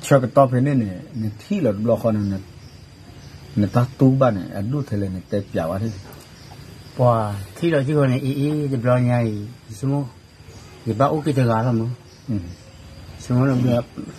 ဆၢကတီၢ်ဖဲန့ၣ်န့ၣ် နထံၣ်လီၤတဘျီဃီန့ၣ် နတၢ်တူၢ်ဘၣ်န့ၣ် အဒိၣ်ထဲလဲၣ် နတဲပျးဝဲဒၣ်. ပှၤထံၣ်လီၤစ့ၢ်ကီးန့ၣ် အံၤအံၤ တဘျီညါအံၤ ယဆိကမိၣ် ယဘၣ်အိၣ်က့ၤတဂၤလီၤမး, ဆိကမိၣ်လၢ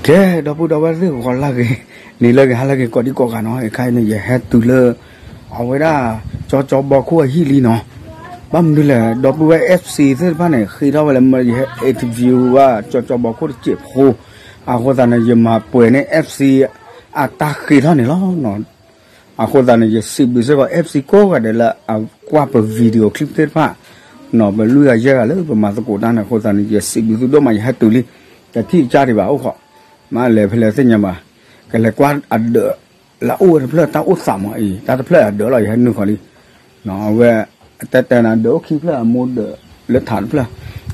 ကဲ ဒီပုၢ်ဒီဝဲၢ်သ့ၣ် ဂီၤလၢဂ့ၤ နံၤလၢဂ့ၤ ဟါလၢဂ့ၤ ကိးဒံကိးဂၤနီၤ, အခါအံၤန့ၣ် ယဟဲတုၤလၢ အဝဲဒၣ် ကၠီကၠီဘီခိၣ်အဟံၣ်လံနီၤ, ဘၣ်မနုၤလဲၣ် ဒီပုၢ်ဝဲၢ် F C သ့ၣ်တဖၣ်န့ၣ် ဃ့ထီၣ်ဝဲလၢ ယဟဲ interview ဝဲ ကၠီကၠီဘီခိၣ်တစဲးဖိ, အဃိသတးန့ၣ် ယမၤပှဲၤန့ၢ် F C အတၢ်ဃ့ထီၣ်န့ၣ်လီၤ. အဃိသတးန့ၣ် ယစံးဘျုးစ့ၢ်ကီး F C ကိးဂၤဒဲးလၢအကွၢ်ပ video clip သ့ၣ်တဖၣ်, ပလွံၢ်ဂၤယဲၢ်ဂၤလၢပမၤသကိးတၢ်န့ၣ် အဃိသတးန့ၣ် ယစံးဘျုးသုဒိၣ်မး ယဟဲတုၤလံ, တထံၣ်ကစၢ်ဒံးဘၣ်အိၣ်ဃီ, မ့ၢ်လဲၤဖဲလဲၣ်သ့ၣ်ညါဘၣ်, ကလဲၤကွၢ်အဒၢးလၢအအိၣ်ဝဲတဖျၢၣ်တၢ်အိၣ်သးမးအံၤ တၢ်တဖျၢၣ်အဒၢးလီၤ ယဟဲနုာ်ဃီလံ, အဝဲ တဲတဲနၤဒၢးအိၣ်ခံဖျၢၣ် အမိၢ်ဒၢးလၢထးတဖျၢၣ်,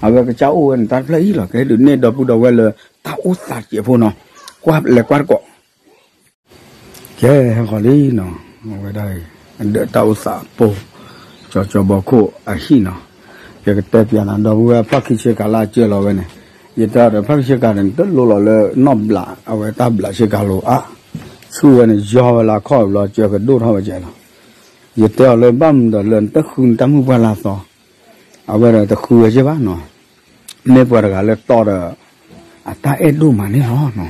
အဝဲကစၢ်အိၣ်ဝဲန့ၣ် တၢ်တဖျၢၣ်အံၤလီၤ ကဟဲဒုးနဲၣ်ဒီပုၢ်ဒီဝဲၢ်လၢတၢ်အိၣ်သးစဲးဖိနီၤ, ကွၢ်လဲၤကွၢ်တကိး ကဲ ဟဲဃီၤလံနီၤ, အဝဲဒၣ်အံၤ အဒၢးတၢ်အိၣ်သးအပူၤ, ကၠီကၠီဘီခိၣ်အဟံၣ်နီၤ, ယကတဲပျးနၤ ဒီပုၢ်ဝဲၢ်ဖီၣ်ခံဆ့ကၤလၢအစၢလီၤဝဲန့ၣ်, ယတဲအီၤဒီးဖီၣ်ခံဆ့ကၤန့ၣ် တလိၣ်လီၤလၢနီၢ်ဘျး အဝဲတၢ်ဘျးဆ့ကၤလိၤအါ, ဆူၣ်ဝဲန့ၣ် ယီၤဝဲလၢအခီၣ်ဘျီ စၢကဒိၣ်ထီၣ်ဝဲကဲလီၤ, ယတဲအီၤလၢဘၣ်မနုၤဒီးလၢနတဃုနတၢ်မုၢ်ပှၢ်လၢအသီ, အဝဲဒီးတဃုဝဲက့ဘၣ်နီၤ, မ့ၢ်ပှၤတဂၤလၢတီဒီး အတၢ်အဲၣ်ဒိၣ်မးန့ၣ်လီၤ.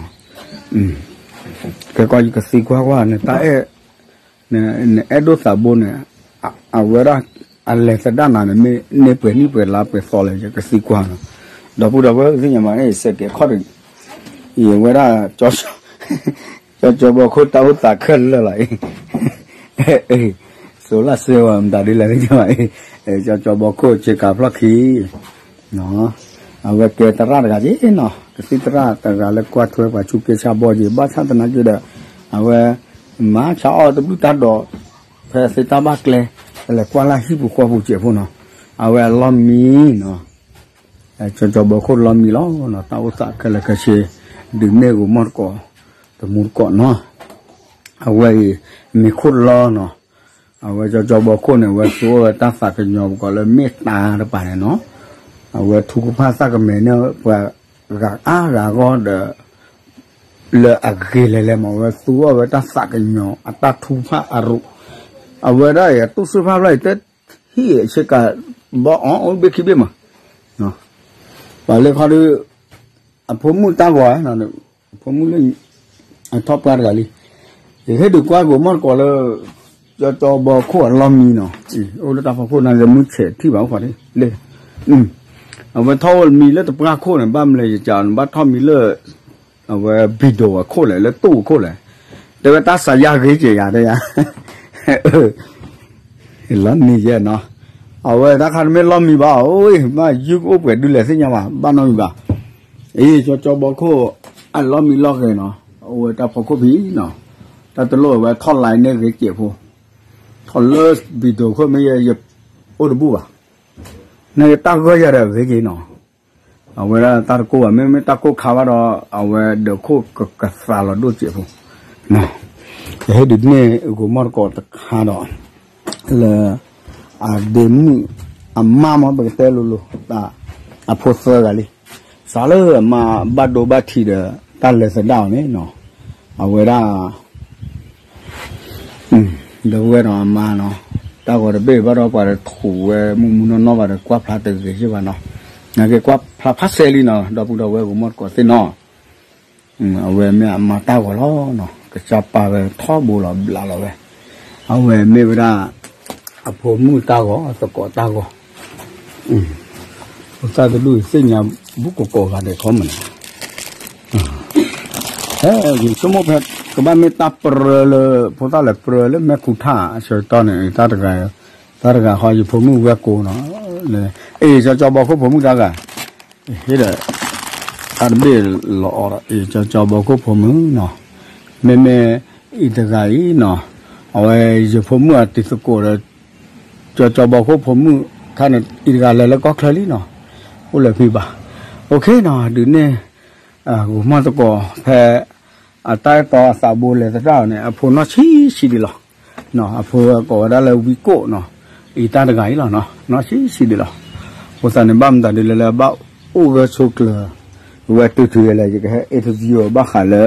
ကဲကီး ယကသံကွၢ်ကွၢ် နတၢ်အဲၣ်, နအဲၣ်ဒိၣ်သးဘိန့ၣ်, အဝဲဒၣ် အလဲၤသဒၣ်နၤန့ၣ် မ့ၢ်န့ၢ်ပှဲၤနံၣ်ပှဲၤလါပှဲၤသီလဲၣ် ယကသံကွၢ်နီၤ, ဒီပုၢ်ဒီဝဲၢ်သ့ၣ်ညါမးန့ၣ် စဲးကဲးခီၣ်တဂ့ၤ, အံၤဝဲဒၣ် ကၠီကၠီဘီခိၣ်တၢ်အိၣ်သးခဲလၢာ်လီၤအံၤ စိၤလၢ်စ့ဝဲမတၤဒ်လဲၣ်သ့ၣ်ညါဘၣ်အံၤ, ကၠီကၠီဘီခိၣ်ဆ့ကၤဖျီၣ်ခံ အဝဲကဲသရၣ်တဂၤက့နီၤ, ကသံၣ်သရၣ်တဂၤလၢကွၢ်ထွဲပှၤဆူက့ဆါဘီက့ၤ ဘၣ်ဆၣ်သနာ်က့ဒီး အဝဲ မၤဆါအီၣ်တဘျုးတၢ်ဒီး ဖဲသ့တၢ်ဘၣ်ကျဲ ကလဲၤကွၢ်လၢဟံၣ်ပူၤဃီပူၤစဲးဖိနီၤ, အဝဲအလီၢ်မံနီၤ, ကၠီကၠီဘီခိၣ်လီၢ်မံလီၤနီၤ, တၢ်အိၣ်သးခဲလၢာ်ခဲဆ့ ဒုးနဲၣ်ဂိၤမီၢ်တကိး တမူတကိးနီၤ, အဝဲအံၤ မံၤခိၣ်လီၤနီၤ, အဝဲကၠီကၠီဘီခိၣ်န့ၣ် အဝဲသူအီၣ်ဝဲတၢ်သးကညီၤပကိးလၢမ့ၢ်တၢ်တပၤန့ၣ်နီၤ, အဝဲထုကဖၣ်သးကမဲာ်န့ၢ်ပှၤဂၤအါဂၤအဂီၢ်ဒီး လၢအဂ့ၤလဲၤလဲၤမး အဝဲသူအီၣ်ဝဲတၢ်သးကညီၤအတၢ်ထုကဖၣ်အရူး, အဝဲဒၣ်အံၤ အတူၢ်စၢဖၣ်ဖျၢၣ်အံၤ တဟံၣ်ဆ့ကၤဘီအီၣ်အိၣ်ဘ့ၣ်ခံဘ့ၣ်မး, ပှၤလၢခီဒုး အဖိမုၣ်တၢ်ဂီၤ, အဖိမုၣ်လၢ အထီၣ်ပှၢ်တဂၤလံ, ယဟ့ၣ်ဒုးကွၢ်ဂိၤမီၢ်တကိးလၢ ကၠီကၠီဘီခိၣ်အလီၢ်မံနီၤ, အိၣ်လၢတၢ်ဖီခိၣ်န့ၣ် လၢမုၢ်ဆဲးထံၣ်ဘၣ်အိၣ်ဃီလံ, အဝဲထီၣ်အိၣ်မံလၢတပှၢ်ခိၣ်န့ၣ် ဘၣ်မလဲၣ်ယကးန့ၣ် ဘၣ်ထီၣ်မံလၢ အဝဲ ဘံၣ်ဒိၣ်အခိၣ်လဲၣ် လၢတူၢ်အခိၣ်လဲၣ်, တဲဝဲတၢ်စးယါဂ့ၤက့ၤယၤတဲယၤ လီၤမံၤယဲနီၤ, အဝဲတၢ်ခါတမ့ၢ်လီၤမံၤဘၣ် အိၣ် မ့ၢ်ယုၢ်ကအိၣ်ပှဲၤဒုလဲၣ်သ့ၣ်ညါဘၣ် ဘၣ်နီတမံၤဘၣ်, အံၤ ကၠီကၠီဘီခိၣ် အလီၤမံၤလီၤဂ့ၤနီၤ, အိၣ်ဝဲတၢ်ဖီခိၣ်ဖံးနီၤ, တၢ်တလိၣ်ဝဲထီၣ်လၢန့ၣ်ဂ့ၤကဲးဖိ, ထီၣ်လၢဘံၣ်ဒိၣ်ခိၣ်မ့ၢ်ယဲ ယအိၣ်တဘူၣ်ဘၣ်, န့ၣ်တၢ်ဂၢၢ်ယၤဒီးဂ့ၤက့ၤနီၤ အဝဲဒၣ်တၢ်တကိၢ်ဘၣ် မ့မ့ၢ်တၢ်ကိၢ်ခါဘၣ်ဒီး အဝဲဒၢးခိၣ်ကကသးလီၤဒိၣ်စဲးဖိ, ယဟ့ၣ်ဒုးနဲၣ်ဂိၤမီၢ်တကိးတခါဒီး လၢ အဒ့မုၣ်အမါမ့ၢ်ပကတဲလိၤလိၤ အဖိသၢဂၤလံ, စးလၢအမါဘၣ်ဒိဘၣ်ထံးဒီး တၢ်လဲၤသဒၣ်အီၤန့ၣ်နီၤ, အဝဲဒၣ် ဒီပုၢ်ဝဲၢ်နီၤ အမါနီၤ, တၢ်ဂီၤတဘ့ၣ်ဘၣ်ဒီးပှၤတထူးဝဲမုၢ်မုၢ်နီၢ်နီၢ်ဘၣ်ဒီး ကွၢ်ဖျါတဂ့ၤယ့ၢ်ဘၣ်နီၤ, နာ်က့ကွၢ်ဖျါဖးစဲလံနီၤ ဒီပုၢ်ဒီဝဲၢ်ဂိၤမီၢ်တကိးသ့ၣ်နီၤ, အဝဲမ့ၢ်အမါတၢ်ဂီၤလီၤနီၤ, ကစၢ်ပာ်ဝဲထီဘိလီၤဘျးလီၤဝဲ, အဝဲမ့ၢ်ဝဲဒၣ် အဖိမုၣ်တၢ်ဂီၤ သကိးတၢ်ဂီၤ ဖိသၣ်တဒူၣ်သ့ၣ်ညါဘူးကကိးဂၤဒဲးခီမးနီၤ, ဟဲ ယဆိကမိၣ်ဖဲ ကဘၣ်မ့ၢ်တၢ်ပြၢလၢ ဖိသၣ်လဲၤပြၢလၢမဲာ်ခူထၣ်အဆၢကတီၢ်န့ၣ် တၢ်တဂၤ တၢ်တဂၤဃီ ယဖိမုၣ်ဝဲၢ်ကိနီၤ, အ့ၣ် ကၠီကၠီဘီခိၣ်ဖိမုၣ်တၢ်ဂၤ ဟ့ၣ်ဒီး တၢ်တဘ့ၣ်လီၤအီၤဒီး အ့ၣ် ကၠီကၠီဘီခိၣ်ဖိမုၣ်နီၤ, မ့မ့ၢ်အံၤတဂၤအံၤနီၤ, အဝဲယဖိမုၣ်အတံၤသကိးဒီး ကၠီကၠီဘီခိၣ်ဖိမုၣ် ခါန့ၣ် အံၤတဂၤလဲၤလၢကီၢ်ချၢလံနီၤ, အိၣ်လၢဖံဘၣ်. အိၣ်ခ့နီၤ ဒုးန့ၢ် ဂီၤမီၢ်သကိးဖဲ အတၢ်အဲၣ်တီအသးဘိလဲၤသတးအီၤန့ၣ် အဖိနီၢ်ဆံးဆံးဒံးလီၤ. အဖိကိးဝဲဒၣ်လၢဝံကိၣ်နီၤ အံၤတၢ်တဂၤအံၤလီၤနီၤ နီၢ်ဆံးဆံးဒံးလီၤ. အဃိသတးန့ၣ် ဘၣ်မတၤဒ်လဲၣ်လၢဘၣ်အိၣ်ဂၢၢ်ဆိးကျၢၤ ဝဲတုၤတုၤလဲၣ် ယကဟဲ interview ဘၣ်ဃးလၢ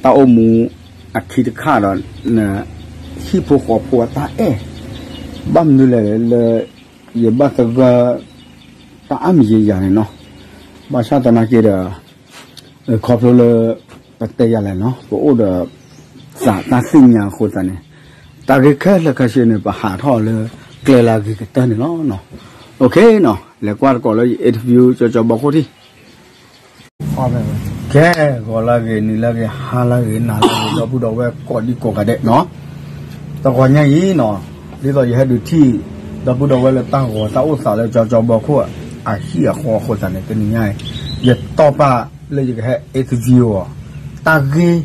တၢ်အိၣ်မူအခံတခါဒီး ဟံၣ်ဖိဃီဖိအတၢ်အဲၣ် ဘၣ်မနုၤလဲၣ်လၢ ယဘၣ်သဂၢၢ် တၢ်အါမံၤယံၤယၤန့ၣ်နီၤ. ဘၣ်ဆၣ်သနာ်က့ဒီး ခီဖျိလၢ ပတဲယၤလဲၣ်နီၤ ပအိၣ်ဒီး သးတၢ်သ့ၣ်ညါအဃိသတးန့ၣ် တၢ်ဂ့ၢ်ခဲလၢာ်ခဲဆ့န့ၣ် ပဟးထီၣ်လၢကျဲလၢအဂ့ၤကတၢၢ်န့ၣ်လီၤ. အိၣ်ခ့နီၤ လဲၤကွၢ်သကိးလၢယ interview ကၠီကၠီဘီခိၣ်ထံၣ် ကဲ ဂီၤလၢအဂ့ၤ နံၤလၢအဂ့ၤ ဟါလၢအဂ့ၤ နၤလၢအဂ့ၤ ဒီပုၢ်ဒီဝဲၢ်ကိးဒံကိးဂၤဒဲးနီၤ. တဂီၤညါအံၤနီၤ ဒ်သိးယဟဲဒုးထံၣ် ဒီပုၢ်ဒီဝဲၢ်လၢတၢ်ဂီၤတၢ်အိၣ်သးလၢကၠီကၠီဘီခိၣ် အဟံၣ်အဃီအဃိသတးန့ၣ် တနံၤညါအံၤ ယတီၢ်ပာ်လၢယကဟဲ interview အီၤ တၢ်ဂ့ၢ်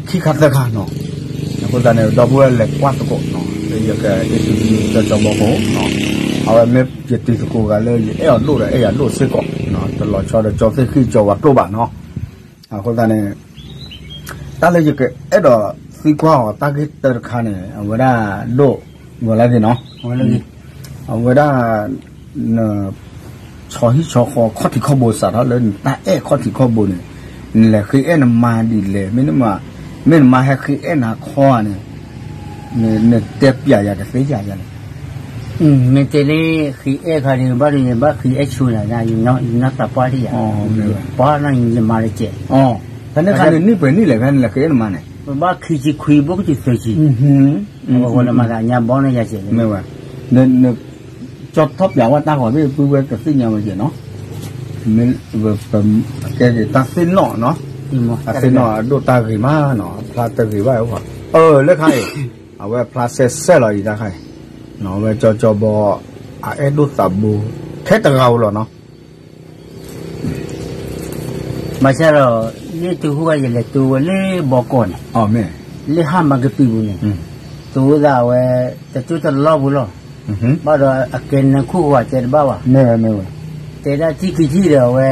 ခံခါသၢခါနီၤ. အဃိသတးန့ၣ် ဒီပုၢ်ဝဲၢ်လဲၤကွၢ်သကိးနီၤ လၢယက interview ကၠီကၠီဘီခိၣ်နီၤ. အဝဲမ့ၢ်ယတံၤသကိးဂၤလၢယအဲၣ်အီၤဒိၣ်ဒီးအဲၣ်ယၤဒိၣ်စ့ၢ်ကီး တလီၤဆီဒီးကၠီသ့ၣ်ဃံၣ်ကၠီဝါကျိဘၣ်နီၤ. အဃိသတးန့ၣ် တၢ်လၢယကအဲၣ်ဒိးသံကွၢ်အီၤတၢ်ဂ့ၢ်တၢတခါန့ၣ် အဝဲဒၣ်ဒိၣ် ဂီၤလၢအဂ့ၤနီၤ အဝဲဒၣ် ဆီဟံၣ်ဆီဃီခီၣ်ထံးခီၣ်ဘိစးထီၣ်လၢနတၢ်အဲၣ်ခီၣ်ထံးခီၣ်ဘိန့ၣ် နလဲၤဃ့အဲၣ်နမါဒ်လဲၣ် မ့ၢ်နမါဟဲဃ့အဲၣ်နၤခီဧါန့ၣ် နတဲပျးယၤတသ့ယၤယၤန့ၣ် မ့ၢ်တဲလၢဃ့အဲၣ်ခါဒီး ဘၣ်ဒီးယဘၣ်ဃ့အဲၣ်ဆိလၢ် ယနီၢ်သးပှၢ်ဒံးယၤ ပှၢ်နီၢ်ယမါတကဲး ဖဲန့ၣ်ခါန့ၣ် နံၣ်ပှဲၤနံၣ်လဲၣ် ဖဲနလဲၤဃ့အဲၣ်နမါန့ၣ် ပဘၣ်ခံဆံခွံ ဘိၣ်ကတုၤသၢဆံ အဝဲနမါသးညါဘီန့ၣ်ယၤကဲး မ့ၢ်ဝဲ န ကၠီထီၣ်ပျးဝဲတၢ်ဂီၤသ့ၣ် ပုၢ်ဝဲၢ်ကသ့ၣ်ညါဝဲကဲးနီၤ မ့ၢ် ကဲက့ၤတၢ်သ့ၣ်နီၣ်နီၤ တၢ်သ့ၣ်နီၣ်အဒိၣ်တၢ်ဂ့ၤမးနီၤ ဖျါတဂ့ၤဘၣ် အၢ လၢခါအံၤ အဝဲဖျါဆဲးဆဲးလီၤအံၤတၢ်ခါအံၤ နီၤ အဝဲကၠီကၠီဘီ အအဲၣ်ဒိၣ်သးဘိ ထဲတဂၤဧိၤလီၤနီၤ ဘၣ်ဆၣ်ဒီး လၢတဟူဘၣ်ယလဲၤတိဝဲလၢဘီကီၢ်န့ၣ် လၢဟါမၢ်ကပံာ်ပူၤန့ၣ် တိဝဲဒၣ်အဝဲ တကၠိတလီၢ်ပူၤလီၤ ဘၣ်ဒီးအကဲနၢခူၣ်ဝဲတဲတဘၣ်ဘၣ် တဲဒၣ်ထံၣ်က့ၤထံၣ်ဒီးအဝဲ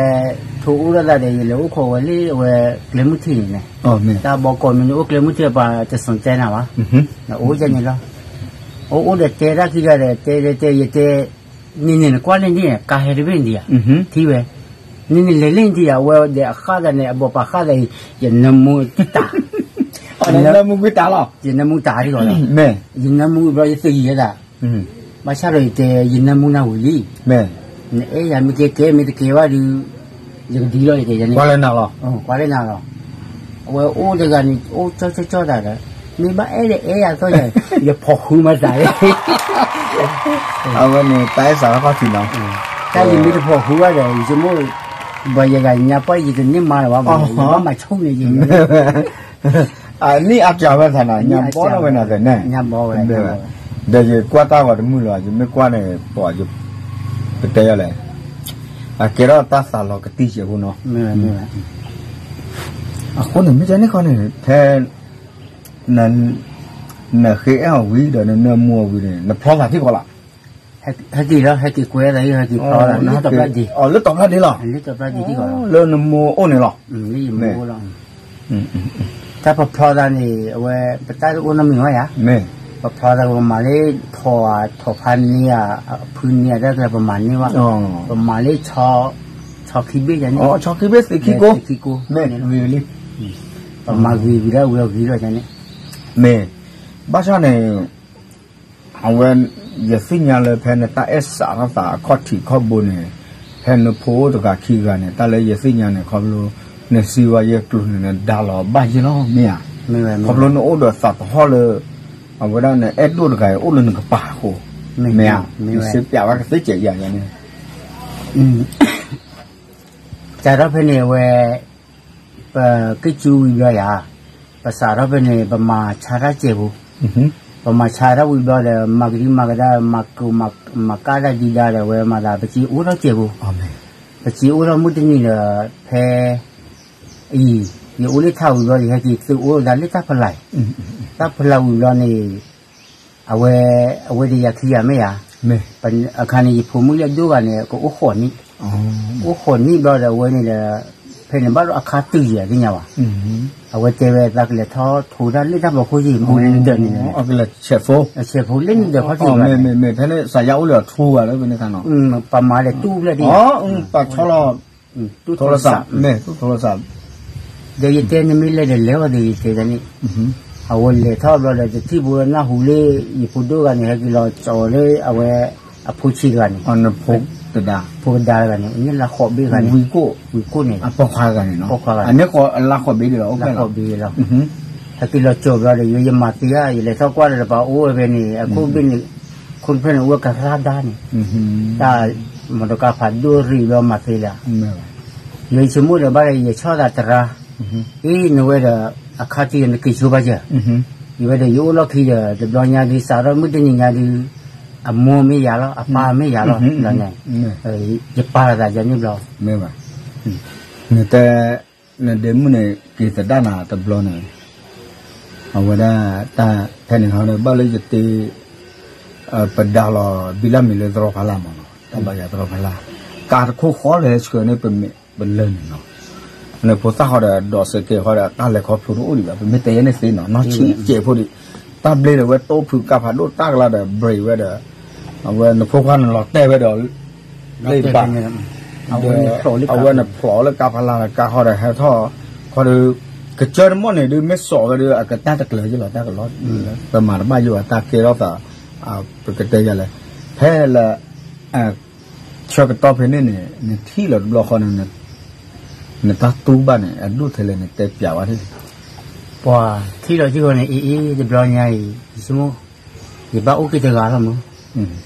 ထိအိၣ်ဒၣ်သးဒီး ယလဲၤအိၣ်ခိးဝဲလၢအဝဲကျဲမုၢ်ထံၣ်န့ၣ်န့ၣ် တၢ်ဘီကီၢ်မ့ၢ်န့ၣ် အိၣ်ကျဲမုၢ်ထံၣ်ပှၤတစူၢ်တဲနၤဘၣ် အိၣ်ကဲန့ၣ်လီၤ အိၣ်အိၣ်ဒီးတဲဒၣ်ခံဂၤဒီး တဲတဲတဲ ယတဲ န့ၣ်န့ၣ်နကွၢ်လၢန့ၣ် ကါဟဲတဘ့ၣ်န့ၣ်ဧါ ထံၣ်ဝဲ န့ၣ်န့ၣ်လဲၤလၢန့ၣ်ဧါ အဝဲဒီးအဃၣ်သးန့ၣ် အဘီပာ်ဃၣ်သးအံၤ ယနၢမူတံၢ်တၢ် နၢမူကွံတၢ်လီၤ ယနၢမူတၢ်ထံၣ်လီၤ ယနၢမူဘျီယသ့ၣ်ယဲဒၣ် ဘၣ်ဆၣ်ဒီးယတဲ ယနၢမူနၢ်ဝံၤလံ နအဲၣ်ယၤမ့ၢ်ကဲကဲ မ့ၢ်တကဲဘၣ်ဒီး ယကဒံလီၤ ယတဲယန့ၣ် ကွၢ်လၢနၤလီၤ ကွၢ်လၢနၤလီၤ အဝဲအိၣ်တဂၤန့ၣ် အိၣ်ကၠီကၠီကၠီတၢ်ဒီး မ့ၢ်ဘၣ်အဲၣ်ဒီးအဲၣ်ယၤသီၣ်ယၤ ယဖီၣ်ဃုမၤသး အဝဲန့ၣ် တၢ်အဲၣ်စးထီၣ်ခီၣ်ထံးနီၤ တၢ်ယမ့ၢ်တဖီၣ်ဃုဘၣ်ဒီး ယမိၢ် ဘၣ်ယဂၤညါပှၢ်ယတန့ၢ်မါလၢၤဘၣ် ယဘၣ်မၤဆိၣ်န့ၣ် ယ နံၣ်အါကၢ်ဝဲသးနၤ ညါဘီထီၣ်ဝဲနၤသ့ၣ်န့ၣ် ညါဘီဝဲ ဒီးယကွၢ်တၢ်ဂီၤတမုာ်လၢၤ ယမ့ၢ်ကွၢ်န့ၣ် ပှၤယ ပတဲယၤလဲၣ် အကဲထီၣ်တၢ်သးလီၤကတံၢ်စဲးဖိနီၤ အဃိန့ၣ် မ့ၢ်ကဲန့ၣ်ခီန့ၣ် ဖဲ နဃ့အဲၣ်အီၤဝံၤဒီးနနၢမူအီၤဝံၤန့ၣ် နဖျီသးထံၣ်ကီးလီၤ ဟဲက့ၤလီၤ ဟဲက့ၤကွဲသး ဟဲက့ၤဖျီသး လၢတီၤပျၢ်ဒ့ လၢတီၤပျၢ်ဒ့ထံၣ်ကီးလီၤ လၢနမိၢ်အိၣ်န့ၣ်လီၤ လၢယမိၢ်အိၣ်လီၤ တၢ်ပဖျီသးန့ၣ် အဝဲ ပတၢ်တအိၣ်နီတမံၤဘၣ်ယၤ ပဖျီသး ပမၤလၢ ထိး ထိးဖးန့ၢ်ဧါ ဖုန့ၢ်ဧါ တၢ်ကျဲ ပမၤန့ၢ်ဘၣ် ပမၤလၢ ဆီခံဘ့ၣ်ယၤန့ၣ် ဆီခံဘ့ၣ်သ့ၣ်ခံကိ သ့ၣ်ခံကိ မ့ၢ်ဂ့ၤလံ ပမၤဂ့ၤဂ့ၤဒၣ်ဝံၤအဂ့ၤလီၤယၤန့ၣ် မ့ၢ် ဘၣ်ဆၣ်န့ၣ် အဝဲ ယသ့ၣ်ညါလၢဖဲနတၢ်အဲၣ်စးထီၣ်သးအခီၣ်ထံးခီၣ်ဘိန့ၣ် ဖဲနဖိအိၣ်တဂၤခံဂၤန့ၣ် တၢ်လၢယသ့ၣ်ညါန့ၣ် ခီဖျိ နစံးဝဲယဲကျိၤန့ၣ် နဒါလီၤဘၣ်ယဲလီၤ မ့ၢ်ဧါ ခီဖျိနအိၣ်ဒီးသးသဟီၣ်လၢ အဝဲဒၣ်နအဲၣ်ဒိၣ်တဂၤအံၤအိၣ်လၢနကပၤအဃိ မ့ၢ်ဧါ နစံးပျးဝဲကသ့စဲးယၤန့ၣ် စးထီၣ်ဖဲန့ၣ်အဝဲ ပက့ၤစူးဝံၤဘျီယၤ ပစးထီၣ်ဖဲန့ၣ် ပမၤဆါတၢ်စဲးဖိ ပမၤဆါတၢ်ဝံၤဘျီဒီး မၤကဒံမၤကဒါ မၤကၢ်မၤကၢ်တၢ်ဒံးဒါဒီး အဝဲမၤသး ပစ့အိၣ်ထီၣ်စဲးဖိ ပစ့အိၣ်ထီၣ်မုၢ်တနံၤဒီး ဖဲ အံၤ ယအိၣ်လၢထးဝံၤဘျီ ယဟဲက့ၤသုးအိၣ်သးလၢတၢ်ဖလးအံၤ တၢ်ဖလးဝံၤဘျီန့ၣ် အဝဲ အဝဲဒီးယၤခံဂၤမ့ၢ်ဧါ အခါန့ၣ် ယဖိမုၣ်လၢအဒိၣ်ဂၤန့ၣ် ကအိၣ်ဃိးနံၣ် အိၣ်ဃိးနံၣ်ဘျီဒီးအဝဲန့ၣ်ဒီး ဖဲန့ၣ်ဘၣ်ဒီးအခါတုၤယဲၢ်သ့ၣ်ညါဘၣ်. အဝဲတဲဝဲသးကလဲၤထီၣ်ထိးတၢ်လၢတၢ်ဘီခိၣ်ယံၤ ဘူးလၢနဒၢးန့ၣ်ဒီး ဆဲးဖိလၢနဒၢးခီၣ်ထံးဘၣ်န့ၣ် ဖဲန့ၣ်စးယါအိၣ်လၢအထူဘၣ်လၢဖဲန့ၣ်ခါနီၤ ပမၤဒီးတူၢ်ဖျဲၣ်ဒ် ပှၤဆီလီၤ တူၢ်ထိးလီၤစး မ့ၢ်တူၢ်ထိးလီၤစး ဒီးယတဲနမ့ၢ်လဲၤဒီးလဲၤဝဲဒီးယတဲတၢ်န့ၣ် အဝဲလဲၤထီၣ်ဘျီဒီးတထံၣ်ဖိနၢ်ဟူလၢ ယဖိဒိၣ်ဂၤန့ၣ် ဟဲက့ၤလီၤကၠီလၢအဝဲ အဖိဆံးတဂၤန့ၣ် ဖိကဒါတဂၤန့ၣ် န့ၣ်လါဃိးဘ့ၣ်ဂၤန့ၣ် ဝံၤကိၣ်န့ၣ် အပိာ်ခွါတဂၤန့ၣ်နီၤ အန့ၣ်ဃိးလါဃိးဘ့ၣ်ဒ်လီၤ အိၣ်ဖျဲၣ်လီၤ ဟဲက့ၤလီၤကၠီဘျီဒီး ယယမၤသံဧါ ယလဲၤထီၣ်ကွၢ်ဒီး တပာ်အိၣ်ဝဲဖဲန့ၣ် အခိၣ်ဘ့ၣ်န့ၣ် ခိၣ်တဖျၢၣ်န့ၣ် အိၣ်ဝဲကရၢဒါန့ၣ် တၢ်မီတကါဖးဒိၣ်ရံးဘျီမၤသံလၢ ယဆိကမိၣ်ဒီးဘၣ်ဒီး ယဆီၣ်သးတရါ အ့ နဝဲဒီး အခါတံၢ်နက့ၤဆိဘၣ်ယဲၢ် ယဝဲဒီးယအိၣ်လီၢ်ခံဒီး တဘျီညါဒုး စးထီၣ်မုၢ်တနံၤညါဒုး အမိၢ်မ့ၢ်ယၤလီၤ အပၢ်မ့ၢ်ယၤလီၤ ဒီးန့ၣ် ယပာ်လီၤသးယၤန့ၣ်ဘျီ မ့ၢ်ဘၣ် နတဲ နဒ့မုၣ်န့ၣ် က့ၤသဒၣ်နၤတဘျီန့ၣ် အဝဲဒၣ်တၢ်ဖဲန့ၣ်ဟီဒီး ဘၣ်လၢယတ့ ပဒါလီၤဘံလၢမံၤလၢသရီဖီလာ်မးနီၤ တၢ်ဘါယွၤသရီဖီလာ် ကးတခိၣ်ဃီလၢဟဲဆှၢန့ၢ်ပမ့ၢ်ပလၢၢ်န့ၣ်နီၤ နဖိသၣ်ဃီဒီးဒီးစဲးကဲဃီဒီး တၢ်လဲၤခီဖျိတအိၣ်ဒံးဘၣ် ပမ့ၢ်တဲယဲန့ၣ်သ့နီၤ နီၢ်ဆံးကဲးဖိဒံး တၢ်ဘျ့ဒီးဝဲတိၢ်ဖုးကါဖးဒိၣ်တၢ်ကလါဒီး ဘြ့းဝဲဒီး အဝဲနဖိခွါန့ၣ်လီၤတဲာ်ဝဲဒီး လၢဘၣ် အဝဲန့ၣ်ဖျိးလၢကါဖီလာ်ဒီးကါဃီဒီးဟဲထီၣ် ခီဒီး ကစၢၢ်တမီၢ်န့ၣ်ဒုး မ့ၢ်စိာ်ဝဲဒီး အကတၢ်တကျၢၤယ့ၢ်လီၤ တၢ်ကလီ ပမၤတဘၣ်ယိၣ်ဘၣ် တၢ်ကဲထီၣ်သး ပကတဲယၤလဲၣ် ဖဲလၢ ဆၢကတီၢ်ဖဲန့ၣ်န့ၣ် နထံၣ်လီၤတဘျီဃီန့ၣ် နတၢ်တူၢ်ဘၣ်န့ၣ် အဒိၣ်ထဲလဲၣ် နတဲပျးဝဲဒၣ် ပှၤထံၣ်လီၤထံၣ်ဃီန့ၣ် အ့အ့ တဘျီညါအံၤ ယဆိကမိၣ် ယဘၣ်အိၣ်က့ၤတဂၤလီၤမး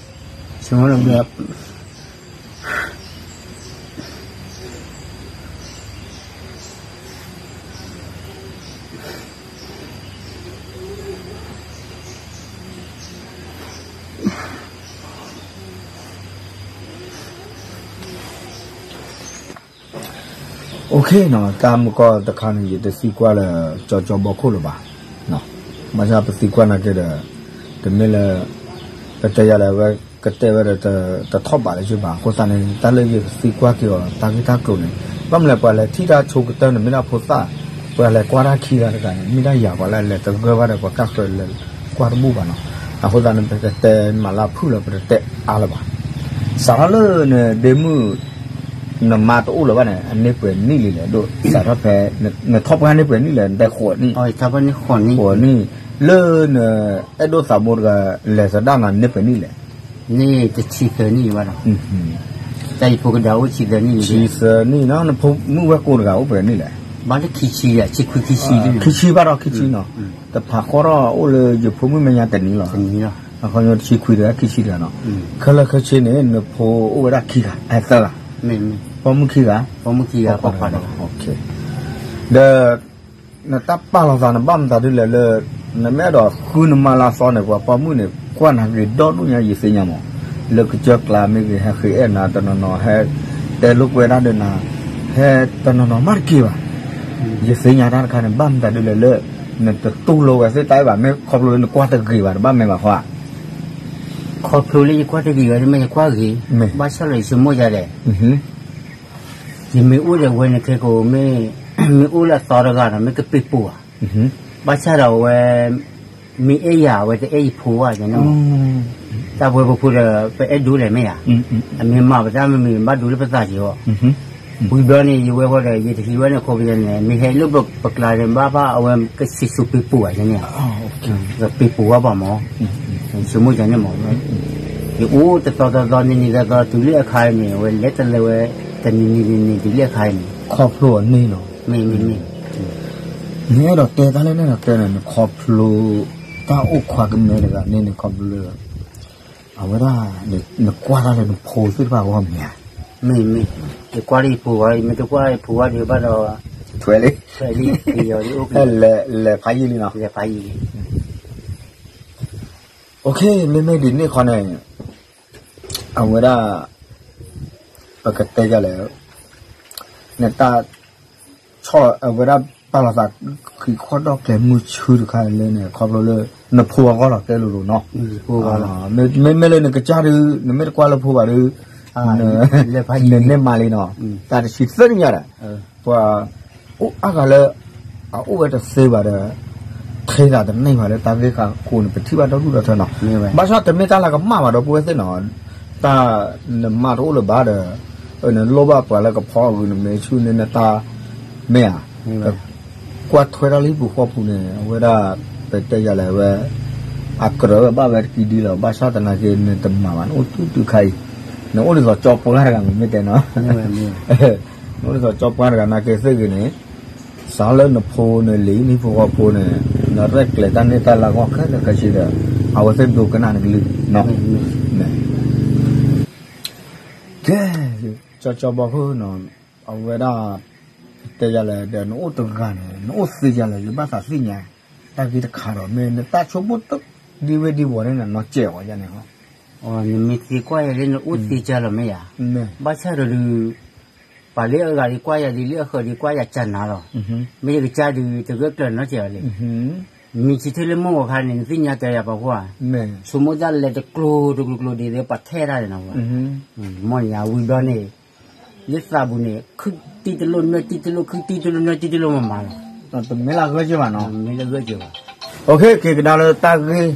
ဆိကမိၣ်လီၤ OK နီၤ တၢ်မုၢ်ကီၢ်တခါန့ၣ် ယတသံကွၢ်လၢ ကၠီကၠီဘီခိၣ်လၢၤဘၣ်. ဘၣ်ဆၣ်ပသံကွၢ်နာ်က့ဒီး တမ့ၢ်လၢ ပတဲယၤလၢအဝဲကတဲဝဲဒီး တထီၣ်ဘးလၢၤဘၣ်. အဃိသတးန့ၣ် တၢ်လၢယကသံကွၢ်က့ၤအီၤ တၢ်ဂ့ၢ်တၢ်ကျိၤန့ၣ် ဘၣ်မနုၤလဲၣ် ပှၤလဲၤထံၣ်တၢ်ဆိကတၢၢ်န့ၣ် မ့ၢ်ဒၣ်ဖိသၣ်, ပှၤလဲၤကွၢ်တၢ်ခံဂၤတဂၤန့ၣ် မ့ၢ်ဒၣ်ယၤ ပှၤလၢလဲၤသဂၢၢ်ဘၣ်ဒီး ပှၤကၢ်ဃၢၤလဲၤကွၢ်တဘူၣ်ဘၣ်နီၤ. အဃိသတးန့ၣ် ပကတဲမၤလၢဖုၣ်လီၤ ပတတဲအါလၢၤဘၣ်. စးထီၣ်လၢနဒ့မုၣ် နမါတအိၣ်လၢၤဘၣ်န့ၣ် အန့ၢ်ပှဲၤနံၣ်လံလဲၣ် ဒိၣ်စးထီၣ်ဖဲ နထီၣ်ပှဲၤန့ၢ်ပှဲၤနံၣ်လဲၣ် နတဲဃိးနံၣ်, ဃိးနံၣ်, လၢနအဲၣ်ဒိးသးဘိတဂၤ လဲၤသဒၣ်နၤန့ၢ်ပှဲၤနံၣ်လဲၣ်. န့ၢ်တဆံသၢနံၣ်ဘၣ်ဒီး တၢ်ယဖိကဒါအိၣ်ဆံသၢနံၣ်, ဆံသၢနံၣ်နီၤ, နဖိမုၣ်ဝဲၢ်ကိတဂၤအိၣ်ပှဲၤနံၣ်လဲၣ်. ဘၣ်လၢခံဆံယဲၢ်, ဆံခွံခံဆံ, ခံဆံဘၣ်ဒီးခံဆံနီၤ, တဖးဃီထီၣ်အိၣ်လၢယဖိမုၣ်မဲာ်ညါတနံၤလီၤ. အခီပညီတဆံခွံတဂၤ ခံဆံတဂၤနီၤ, ခဲလၢာ်ခဲဆ့န့ၣ် နဖိအိၣ်ဝဲဒၣ်ခံဂၤ အဲသၢဂၤ, ပိာ်မုၣ်ခံဂၤ, ပိာ်ခွါတဂၤ, ဒီး နတၢ်ပာ်လီၤသးန့ၣ် ဘၣ်မတၤဒ်လဲၣ်လၢ နမ့ၢ်အဲၣ်ဒိးဃုနမါလၢအသီန့ၣ် ပှၤပိာ်မုၣ်န့ၣ် ကွၢ်နၤဂ့ၤဒီဒူၣ်ညါ ယသ့ၣ်ညါမး, လၢကစၢၢ်ကျါမ့ၢ်ဂ့ၤ ဟဲဃ့အဲၣ်နၤတနီၤနီၤ ဟဲတဲလိာ်ကွဲဒၣ်ဒီးနၤ ဟဲတနီၤနီၤမးတက့ၢ်ဘၣ်. ယသ့ၣ်ညါတၢ်တခါန့ၣ် ဘၣ်မတၤဒ်လဲၣ်လၢ နတတူၢ်လိာ်ဝဲသ့ၣ်တၢ်အံၤဘၣ်, မ့ၢ်ခီဖျိလၢနကွၢ်တဂ့ၤဘၣ် တဘၣ်မ့ၢ်ဘၣ်ဃီဧါ. ခီဖျိလၢယကွၢ်တဂ့ၤဘၣ် မ့ၢ်ယကွၢ်ဂ့ၤ, ဘၣ်ဆၣ်လီၤယဆိကမိၣ်ယၤလဲၣ် ယမ့ၢ်အိၣ်ဒီးဝဲန့ၣ်ခဲကိး မ့ၢ်အိၣ်လၢအသီတဂၤဒီး မ့ၢ်ကပ့ၤပိာ်ဧါ, ဘၣ်ဆၣ်ဒီးအဝဲ မ့ၢ်အဲၣ်ယၤ အဝဲတအဲၣ်ယဖိဘၣ်န့ၣ်, တၢ်ပဝဲပဖိဒီး ပအဲၣ်ဒိးလဲၣ်မ့ၢ်ဧါ, အမ့ၢ်မၤပတၢ်မ့ၢ်မ့ၢ် ဘၣ်ဒိးလၢပသးက့ၤအီၤ, ဝံၤဘျီန့ၣ် ယဝဲဃီဒီး ယတဟံးဝဲန့ၣ် ခီပညီန့ၣ် မ့ၢ်ဟဲလၢပကျါန့ၣ် ဘၣ်ဘၣ် အဝဲကဆံးစိးပ့ၤပိာ်ဧါန့ၣ်, ပ့ၤပိာ်ဝဲဘၣ်မး, ဆိကမိၣ်ယၤန့ၣ်မး, ယအိၣ်တသီသီသီ နံၤနံၤသီသီ တုၤလၢအခါအံၤန့ၣ် အဝဲလဲၤတလဲၤဝဲ တနံၤနံၤနံၤနံၤ တုၤလၢအခါအံၤန့ၣ်, ခီဖျိအန့ၣ်နီၤ, မ့ၢ်မ့ၢ်မ့ၢ် နအဲၣ်ဒိးတဲတၢ်လၢနအဲၣ်ဒိးတဲန့ၣ် နခီဖျိ တၢ်အိၣ်ခွါကမဲတဂၤန့ၣ် နခီဖျိလၢ အဝဲဒၣ် နကွၢ်တၢ်လၢနဖိသ့ၣ်တဖၣ်အဂီၢ်မ့ၢ်ဧါ, မ့ၢ်မ့ၢ် ယကွၢ်လၢယဖိဝါ ယမ့ၢ်တကွၢ်ယဖိဝါဒံးဘၣ်ဒီး ထွဲလံ ထွဲလံ လဲၤဖးယံာ်လံနီၤ လဲၤဖးယံာ်လံ OK မ့မ့ၢ်ဒ်န့ၣ်ခီန့ၣ် အဝဲဒၣ် ပကတဲယၤလဲၣ် နတၢ် ဆီၣ်အဝဲဒၣ် ပာ်လီၤသး ဃံးခီၣ်ဒီၣ်ကျဲၤမုၢ်ဆူတခါလၢန့ၣ် ခီဖျိလၢ နဖိအဂီၢ်လီၤတဲလိၤလိၤနီၤ မ့မ့ၢ်လၢနကစၢ်ဒုး နမ့ၢ်တကွၢ်လၢဖိဘၣ်ဒုး နမ့ၢ်မၤလံနီၤ, တၢ်တဆံသၢနံၣ်ညါဒီး, ပှၤအိၣ်အါဂၤလၢ အအိၣ်ဝဲတသ့ဘၣ်ဒီး, ထဲသးတန့ၢ်ဘၣ်လၢတၢ်ဂ့ၢ်ဃးခိၣ်န့ၣ် ပထံၣ်ဘၣ်ဒီဒူၣ်ဒီထၢနီၤ, ဘၣ်ဆၣ်တမ့ၢ်တၢ်လၢကမၣ်ဘၣ်ဒီပုၢ်ဝဲၢ်သ့ၣ်နီၤ, တၢ်နမၤတအိၣ်လၢၤဘၣ်ဒီး, နလိၣ်ဘၣ်ပှၤလၢကဖီအဂုၤနမ့ၢ်ဆူၣ်န့ၢ်နတၢ်, မ့ၢ်ဧါ, ကွၢ်ထွဲတၢ်လၢဟံၣ်ပူၤဃီပူၤန့ၣ် အဝဲဒၣ် ပတဲယၤလဲၣ်ဝဲ, အကြၢးဝဲဘၣ်ဝဲတကံဒံလီၤ, ဘၣ်ဆၣ်သနာ်က့ နတမၤဘၣ် နအိၣ်တုၤတုၤခါအံၤ, နအိၣ်ဒ်သိးကၠီပှၢ်တဂၤမ့ၢ်တဲနီၤ, နအိၣ်ဒ်သိးကၠီပှၢ်တဂၤနာ်က့သ့ၣ်ဂ့ၤန့ၣ်, စးလၢနဖိန့ၣ်လံ နဟံၣ်ဖိဃီဖိန့ၣ်, နရဲၣ်ကျဲၤတၢ်န့ၢ်တၢ်လၢအဂီၢ်ခဲလၢာ်ခဲဆ့ဒီး, အဝဲသ့ၣ်ဒိကနၣ်နကလုၢ်, ကဲ, ကၠီကၠီဘီခိၣ်နီၤ, အဝဲဒၣ် တဲယၤလဲၣ်ဒီး နအိၣ်တဂၤန့ၣ် နအိၣ်သ့ယၤလဲၣ် ယဘၣ်သးသ့ၣ်ညါ, တၢ်ဂ့ၢ်တခါဒီး မ့ၢ်နတၢ်ဆိကမိၣ်တဒံဝဲဒံဝီၤန့ၣ် နနီၢ်ကဲးအီၤယၤန့ၣ်လီၤ, နမ့ၢ်သ့ကွၢ်ယၤလၢနအိၣ်သ့ကၢ်လီၤမ့ၢ်ယၤ, ဘၣ်ဆၣ်ဒီးဒုး, ပှၤလၢအဂၤဒုးကွၢ်ယၤဒ်လၢအဃၢၤဒုးကွၢ်ယၤကၢ်နၤလီၤ, မ့ၢ်ယကစၢ်ဒုးတဂၢၢ်ကျၢၤနီၢ်ကဲးအီၤလံ, မ့ၢ်ဆံထၢၣ်လၢမိၢ်ဂီၤခါန့ၣ် နသ့ၣ်ညါတဲယၤပှၤဃိဧါ, ဆိကမိၣ်တၢ်လဲၤတကျိၤတကျိၤကျိၤဒ်သိးပှၤထဲတၢ်န့ၣ်နီၤ, မ့ၢ်န့ၣ်ယၤဝံၤဘျီန့ၣ် လၢသးပူၤန့ၣ် ခုၣ်တံၢ်တလိၣ်နွဲၣ်တံၢ်တလိၣ် ခုၣ်တံၢ်တလိၣ်နွဲၣ်တံၢ်တလိၣ်မးမးလီၤ, တမ့ၢ်လၢအဂၢၢ်က့ၤဘၣ်နီၤ, မ့ၢ်လၢအဂၢၢ်က့ၤဘၣ်, က့ၤကဒါလၢတၢ်ဂ့ၢ်,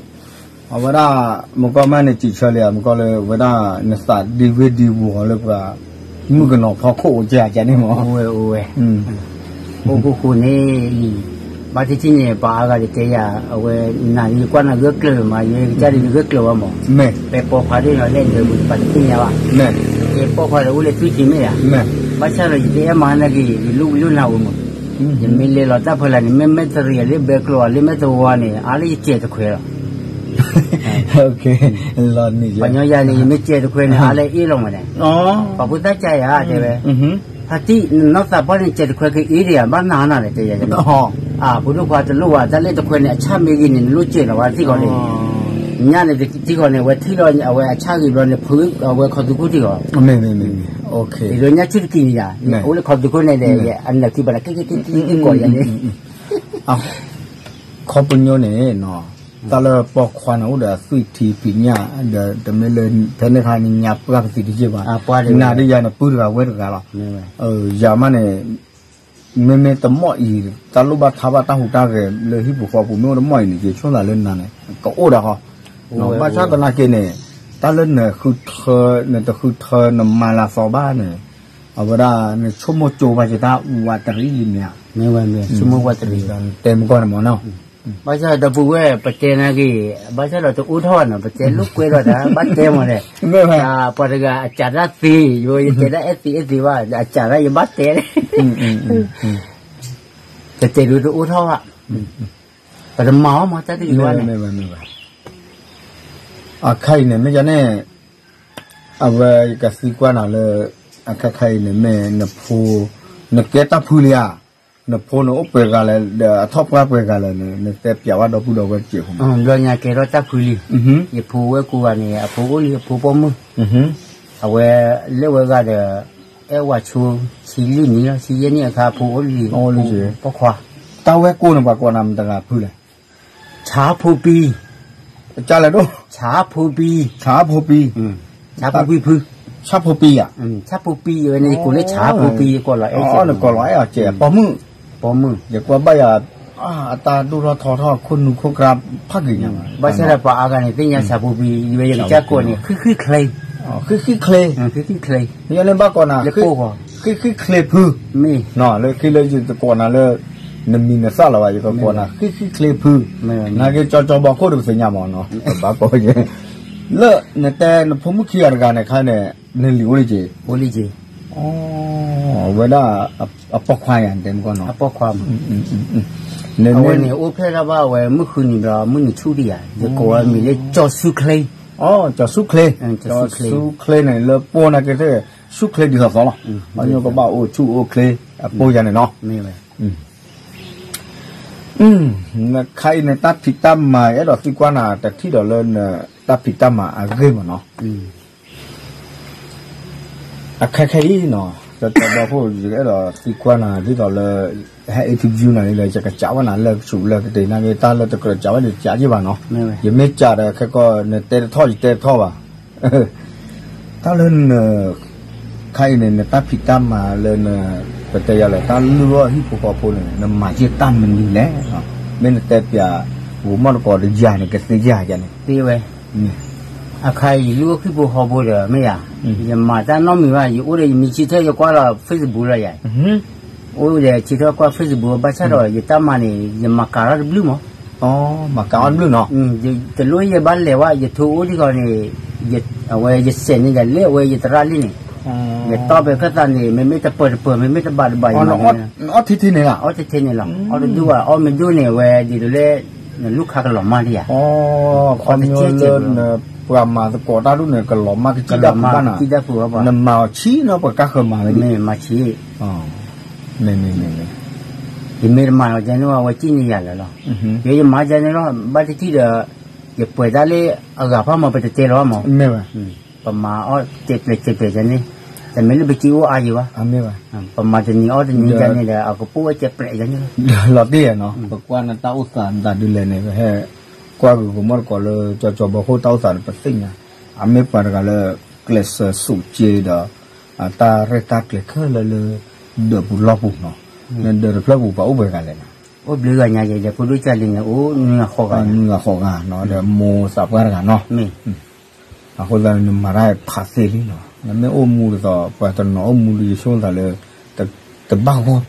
အဝဲဒၣ်, မုၢ်ကီၢ်မ့ၢ်န့ၣ်စံးဆၢလံဧါ မုၢ်ကီၢ်လၢဝဲဒၣ်, နသးဒံဝ့ဒံဝီၤလၢပှၤ, မုၣ်ကနီၤဖီခိၣ်အိၣ်ကဲကန့ၣ်မး, အိၣ်ဝဲ, အိၣ်ခိၣ်ဃိန့ၣ်အံၤ, ဘၣ်ထံၣ်ထံၣ်န့ၣ် ပှၤအါဂၤတတဲယၤ, အဝဲနၤလၢယကွၢ်နၤဂၢၢ်ကျၢၤမး ယကစၢ်ဒုးယဂၢၢ်ကျၢၤဝဲမး, ပဲပိာ်ခွါဒ်န့ၣ်လဲၣ်ဒီးပတသ့ၣ်ညါဘၣ်, ယပိာ်ခွါဒီးအိၣ်လၢသွံၣ်ထံမ့ၢ်ဧါ, ဘၣ်ဆၣ်ဒီးယတအဲၣ်မၤနာ်က့ၤ ယလူၢ်ကလုၢ်နၢ်အိၣ်မး, ယမ့ၢ်လဲၤလီၤတၢ်ဖဲလၢ်န့ၣ် မ့ၢ်မဲၣ်တရံးလၢဘဲကျိၤလၢမဲၣ်တဝီန့ၣ် အါလၢယစဲးတခွဲးလီၤ ပှၤညီယၤန့ၣ် ယမ့ၢ်စဲးတခွဲးန့ၣ် အါလၢအ့ၣ်လီၤမးန့ၣ်, ပှၤဖိသၣ်ကါယၤတဲဝဲ, ဖါတံၢ် နနီၢ်သးပှၢ်န့ၣ် စဲးတခွဲးကအ့ၣ်ဒံးဧါ ဘၣ်နၤနၤလဲၣ်တဲယၤ, ဖိဒိၣ်ခွါတလိၣ်ဘၣ် တၢ်လၢတခွဲးန့ၣ် အဆၣ်မ့ၢ်ဂ့ၤန့ၣ် နလိၣ်စဲးလီၤဝဲထံၣ်ဃီန့ၣ်, ညၣ်န့ၣ်ထံၣ်ဃီန့ၣ် အဝဲထံၣ်လီၤအဝဲအဆၣ်ဂ့ၤဘျီန့ၣ် ဖုအဝဲခီသူခိၣ်ထံၣ်ဃီ, မ့ၢ်မ့ၢ်မ့ၢ်မ့ၢ်, ဒ်သိးညၣ်ဆူၣ်တကံၤန့ၣ်ယၤ, အိၣ်လၢခီသူခိၣ်န့ၣ်ဒီး အနၢ်ခံဘၣ်န့ၣ် က့ၤက့ၤက့ၤက့ၤက့ၤကီးယၤန့ၣ် ခီပညီန့ၣ်နီၤ, တၢ်လၢပိာ်ခွါန့ၣ်အိၣ်ဒီးအသွံၣ်ထံဖံးညၣ်, ဒီးတမ့ၢ်လၢ ဖဲန့ၣ်ခါန့ၣ်ညါပှၢ်ကသံတယ့ၢ်ဘၣ်, နၤဒ်ယၤန့ၣ် ပုၢ်တဂၤဝဲၢ်တဂၤလီၤ, ယၤမးန့ၣ်, မ့မ့ၢ်တမီၢ်အံၤ တၢ်လိၣ်ဘၣ်ထါဘၣ်တၢ်ဟူးတၢ်ဂဲၤလၢဟံၣ်ပူၤဃီပူၤ မ့ၢ်အိၣ်တမီၢ်အံၤန့ၣ် ယဆိသးလၢနၤန့ၣ် ကအိၣ်ဒီးဃီ, ဘၣ်ဆၣ်သနာ်က့န့ၣ်, တၢ်လၢနဃုထၢ, နတဃုထၢနမၤလၤသီဘၣ်န့ၣ်, အဝဲဒၣ် နဆိကမိၣ်ကၠိဘၣ်ယတၢ်ဝးတရံးလံမ့ၢ်ဧါ, မ့ၢ်ဝဲမ့ၢ် ဆိကမိၣ်ဝးတရံး, တဲမုၢ်ကီၢ်န့ၣ်မ့ၢ်နီၤ, ဘၣ်ဆၣ်ဒီပုၢ်ဝဲၢ် ပတဲနာ်က့ၤ, ဘၣ်ဆၣ်ဒီးတအိၣ်ထီၣ်ဘၣ်နီၤ ပတဲလိာ်ကွဲဒီးတၢ် ဘၣ်တဲမ့ၢ်လဲၣ်, ပှၤတဂၤအစးတၢ်သ့, ယတဲဒၣ်အဲၣ်သ့အဲၣ်သ့ဘၣ် အစးတၢ်ယဘၣ်တဲ, တတဲဒုးတအိၣ်ထီၣ်ဘၣ်, ပတမၤအီၣ်မ့ၢ်တၢ်တဂ့ၤဘၣ်န့ၣ်, အခါအံၤန့ၣ် မ့ၢ်ယၤန့ၣ်, အဝဲယကသံကွၢ်နၤလၢ, အခါခါအံၤန့ၣ်မ့ၢ်နဖိ, နကဲတၢ်ဖုလံဧါ, နဖိန့ၣ်အိၣ်ပှဲၤဂၤလဲၣ် ဒီးအထီၣ်ပှၢ်ပှဲၤဂၤလဲၣ်န့ၣ် နတဲပျးဝဲဒီပုၢ်ဒီဝဲၢ်စ့ၢ်ကီးမး, ဘျီညါကဲထီၣ်တၢ်ဖုလံ, ယဖိဝဲၢ်ကိးဂၤန့ၣ် အဖိအိၣ်လံအဖိပိာ်မုၣ်, အဝဲလဲၤဝဲဂၤဒီး, အဲၣ်ဝဲဆိ, ဆံလွံၢ်နံၣ်လီၤ ဆံယဲၢ်နံၣ်အခါအဖိအိၣ်လံ, ပိာ်ခွါ, တၢ်ဝဲၢ်ကိးန့ၣ် ပှၤကိးနၤမတၤတဂၤဖုလဲၣ် ဆါဖိပံ, ကလဲၣ်ဒိၣ်, ဆါဖိပံ, ဆါဖိပံ, ဆါဖိပံဖု, ဆါဖိပံဧါ, ဆါဖိပံဝဲန့ၣ် ယကိးလၢဆါဖိပံ ယကိးလီၤအဲၣ်, နကိးလီၤအဲၣ်အီၤစဲးပိာ်မုၣ်, ပိာ်မုၣ်, ယကွၢ်ဘၣ်ယၤ, အတၢ်ဒိၣ်ထီၣ်ထီထီၣ်ခိၣ်နူာ်ခိၣ်ကြါဖးဂ့ၤညါ, ဘၣ်ဆၣ်ဒီးပှၤအါဂၤန့ၣ် သ့ၣ်ညါဆါဖိပံ ယဝဲယကစၢ်ကိးန့ၣ် ဃံဃံချ့, ဃံဃံချ့, ဃံဃံချ့, ယန့ၣ်ဘၣ်ကိးနၤ, ဃံဃံချ့ဖု, မ့ၢ်, လၢခံလၢယတကိးနၤလၢ, နမံၤနသၣ်လၢၤဘၣ် ယကကိးနၤ ဃံဃံချ့ဖု, နာ်က့ကၠီကၠီဘီခိၣ်ဒီးပသ့ၣ်ညါမးနီၤ, ဘၣ်ကိး, လၢနတဲနဖိမုၣ်ခံဂၤတဂၤန့ၣ်ခါန့ၣ်, နလံၤအိၣ်လံက့ၤ, အိၣ်လံက့ၤ, အဝဲဒၣ်, အပိာ်ခွါယၤ နတဲမုၢ်ကီၢ်နီၤ, အပိာ်ခွါမး, အဝဲန့ၣ်အိၣ်ဖျဲၣ်ထီၣ်ဘၣ်ဝဲမုၢ်ဃုနံၤဘျီ မုၢ်နံၤဆူၣ်ဒံးယၤ ယကိးဝဲမံၤလၢကၠီဆူချ့, ကၠီဆူချ့, ကၠီဆူချ့န့ၣ်လၢပိာ်နာ်က့ၤသ့ၣ်, ဆူချ့ဒ်သိးသိးလီၤ, ပှၤကဘၣ်အိၣ်ဆူၣ်အိၣ်ချ့, အပိာ်ယၤန့ၣ်နီၤ နခါအံၤန့ၣ် တၢ်ဖံးတၢ်မၤအဲၣ်ဒိးသံကွၢ်နၤ တထံၣ်ဒီးလၢနတၢ်ဖံးတၢ်မၤအဂ့ၢ်မးနီၤ, အခဲခဲအံၤနီၤ တဘီဖိ ယအဲၣ်ဒိးသံကွၢ်နၤ ဒ်သိးလၢ ဟဲ interview နၤလံလၢ ယကစးဝဲနၤလၢကဆူးလၢကတ့ၢ် နာ်က့ တၢ်လၢတကြၢးစးဝဲန့ၣ် စးယံၣ်ဘၣ်နီၤ, ယမ့ၢ်စးဒီးခဲကီၢ် နတဲတထီၣ် ယတဲတထီၣ်ဘၣ် တၢ်လၢန ခါအံၤန့ၣ် နတၢ်ဖံးတၢ်မၤလၢန ပတဲယၤလၢ တၢ်လုၢ်အီၣ်ဟံၣ်ဖိဃီဖိန့ၣ် နမၤယဲၢ်တၢ်မနုၤလဲၣ်. မ့ၢ်နတဲပျး ဂိၤမီၣ်တကိးတယၤန့ၣ် ကသ့ယၤယၤန့ၣ် သ့ဝဲ, အခါအံၤ ယလုၢ်အီၣ်ဟံၣ်ဖိဃီဖိဒီး မ့ၢ်ယၤ, ယမၤတၢ်နီတမံၤဘၣ်, ယအိၣ်ဒီးယမံၤဆံထၢၣ် ယကွၢ်လီၤ Facebook လီၤယၤ, အိၣ်ဒီးဆံထၢၣ်ကွၢ် Facebook ဘၣ်ဆၣ်ဒီး ယတၢ်မၤန့ၣ် ယမၤကၤထီၣ်တဘျုးမး မၤကၤအီၣ်တဘျုးနီၤ, တလိၣ်ယဘၣ်လဲၤဝဲ ယထိအိၣ်ဒံးဃီန့ၣ် အဝဲယစဲးန့ၢ်ယၤလၢအဝဲယသရၣ်လံန့ၣ်, ယတီၢ်ပဲာ်ခၢၣ်သးန့ၣ် မ့မ့ၢ်တပၢၤတပၢၤ မ့မ့ၢ်တဘးတဘး ယမၤန့ၣ်, အီၣ်ထဲထဲန့ၣ်လီၤ, အီၣ်ထဲထဲန့ၣ်လီၤ, အီၣ်တဒူၣ်ဘၣ် အီၣ်မ့ၢ်ဒိၣ်န့ၣ် အဝဲဒ်သိးလၢ နလူၢ်ခါကလီၤမၢ်ဒံးယၤ, ခီဖျိလၢနပှၤမၤသကိးတၢ်ဒိၣ်န့ၣ် ကလီၤမၢ်ကစံၣ်ဒၣ်ပူၤဘၣ်နၤ, နမၤအီၤဆံးနီၤ ပှၤကါဃၢၤမၤဝဲဒၣ်, မ့ၢ်မၤဆံး မ့ၢ်မ့ၢ်မ့ၢ်မ့ၢ်, ယမ့ၢ်တမၤလီၤကန့ၣ်ဝဲ အဝဲစံၣ်န့ၢ်ယၤလၢာ်လီၤ, ယဲယမၤကန့ၣ်လီၤ ဘၣ်တထံၣ်ဒီး ယပှဲၤတၢ်လၢအဂၤဖၣ်မး ပတတဲလီၤဘၣ်မး, ပမၤအီၣ်တဲာ်ပျဲးတဲာ်ပျဲးကန့ၣ်, တမ့ၢ်လၢပစ့အိၣ်အါယံၤဘၣ်, ပမၤတနံၤအီၣ်တနံၤကန့ၣ်ဒီး အကပိၣ်ဝဲတဲာ်ပျဲးကန့ၣ်လီၤ, လီၤတံၢ်နီၤ ပကွၢ်နတၢ်အိၣ်သးဒ်လဲၣ်န့ၣ် ပဟဲကွၢ်ဂုၤဂိၤမီၣ်တကိးလၢ ကၠီကၠီဘီခိၣ်တၢ်အိၣ်သးန့ၣ် ပသ့ၣ်ညါ, အမ့ၢ်ပှၤတဂၤလၢ ကျဲးစၢးစူးက့ဒီး တၢ်ရဲၣ်တၢ်ကျဲၤခဲလၢာ်လၢ ဒၢးပူၤလီၢ်ပူၤနီၤ, နဒၢးတဖျၢၣ်ပူၤ ပှၤအိၣ်ပှဲၤဂၤလဲၣ်နီၤ, အိၣ်ဘျုးဂၤညါယဲ ဒီးဖိဒိၣ်ကၢ်လံန့ၣ် အိၣ်နွံဂၤဃိးဂၤ, နွံဂၤဃိးဂၤနီၤ ဒီးမိၢ်သးပှၢ်တဂၤနီၤ, အဃိသတးနမၤတၢ်ဖးသ့လံနီၤ, နမ့ၢ်အိၣ်မူဒ်သိး ပှၤတနီၤအိၣ်မူဒ်ယဆိသးလၢ တဘၣ်ဂီၢ်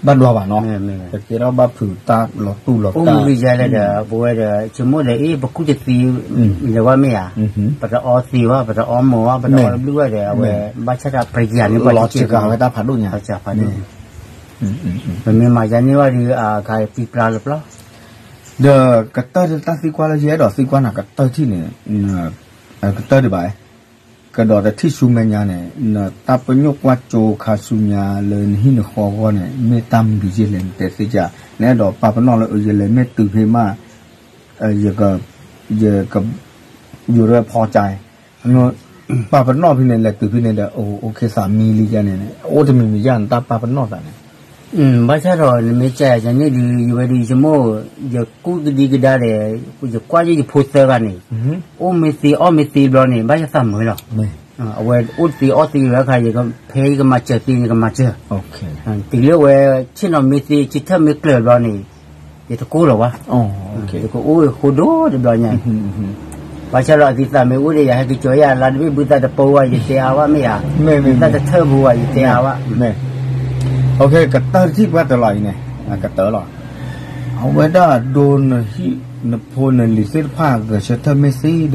ဘၣ်ဒွါဘၣ်နီၤ, ပကဲထီၣ်ဘၣ်ဖုးတၢ်လီၤတူၢ်လီၤကာ်, အိၣ်မူဒ်ယဲလဲၣ်ဒီး ပဝဲဒီး ဆိကမိၣ်ဒီး အ့ၣ် ပကူၣ်တသ့ လဲၤဝဲမ့ၢ်ဧါ, ပတအီသ့ဘၣ် ပတအီမီၤဘၣ် ပတအီတဘျုးဘၣ်ဒီး အဝဲ ဘၣ်ဆၣ်တၢ်ပယၤန့ၣ် ပှၤစၢၤဂၤဝဲတၢ်ဖးဒိၣ်ညါ, ပမ့ၢ်မၤယၤန့ၢ်ဘၣ်ဒီး အခါပံပျါလၢပျီ ဒီးကတၢၢ်တၢ်သံကွၢ်လၢယအဲၣ်ဒိးသံကွၢ်နၤကတၢၢ်ထံၣ်န့ၣ်, ကတၢၢ်ဒံးဘၣ်, ကဒီးတထံၣ်ဆူမဲာ်ညါန့ၣ် နတၢ်ပညိၣ်ကွၢ်စိခါဆူညါလၢနဟံၣ်နဃီအဂီၢ်န့ၣ် မ့ၢ်တၢ်မနုၤယဲလဲၣ် နတဲသ့ၣ်ကၢ်, နအဲၣ်ဒိးပာ်ပနီၣ်လၢအယလဲၤမ့ၢ်တုၤဖဲမး ယက ယက ယူၤရဲဖီကၢ်, ပာ်ပနီၣ်ဖဲန့ၣ် လဲၤတုၤဖဲန့ၣ်ဒီး အိၣ်ခ့သးမံလံယဲန့ၣ် အိၣ်တမံၤမံၤယဲနတၢ်ပာ်ပနီၣ်သးန့ၣ်, ဘၣ်ဆၣ်ဒီးနမ့ၢ်ကၢ်ယၤန့ၣ်ဒီး ယဝဲဒၣ်ယဆိကမိၣ် ယကူၣ်ကဒံကဒါဒီး ယကွၢ်ယဖိသၢဂၤန့ၣ် အိၣ်မ့ၢ်သ့အီၣ်မ့ၢ်သ့ဘျီန့ၣ် ဘၣ်ယသးမုာ်လီၤ. အဝဲအိၣ်သ့အီၣ်သ့ဝဲအခါ ဖဲယကမၤစၢၤသ့န့ၣ် ယကမၤစၢၤ, တုၤလၢဝဲဆ့ၣ်နီၤမ့ၢ်သ့ ဆံထၢၣ်မ့ၢ်ကျၢၤဘျီန့ၣ် ယတကိၢ်လီၤဘၣ်, ယကအိၣ်ဃိဒိၣ်တဘျီညါ, ဘၣ်ဆၣ်ဒီးအသံသးမ့ၢ်အိၣ်ဒီးယၤ ဟဲက့ၤကၠီယၤလါတဘ့ၣ် ဘုသးတပၢဝဲ ယတဲအါဘၣ်မ့ၢ်ဧါ, ဘုသးတထၢၣ်ဘၣ်ဝဲ ယတဲအါဘၣ်, ကတၢၢ်တထံၣ်ပှၤတလီၤအံၤန့ၣ် ကတၢၢ်လီၤ. အဝဲဒၣ်ဒိနဟံၣ်နဖိနလံၤသ့ၣ်တဖၣ် ဂဲၤဆၢထၢၣ်မ့ၢ်သ့ဒီး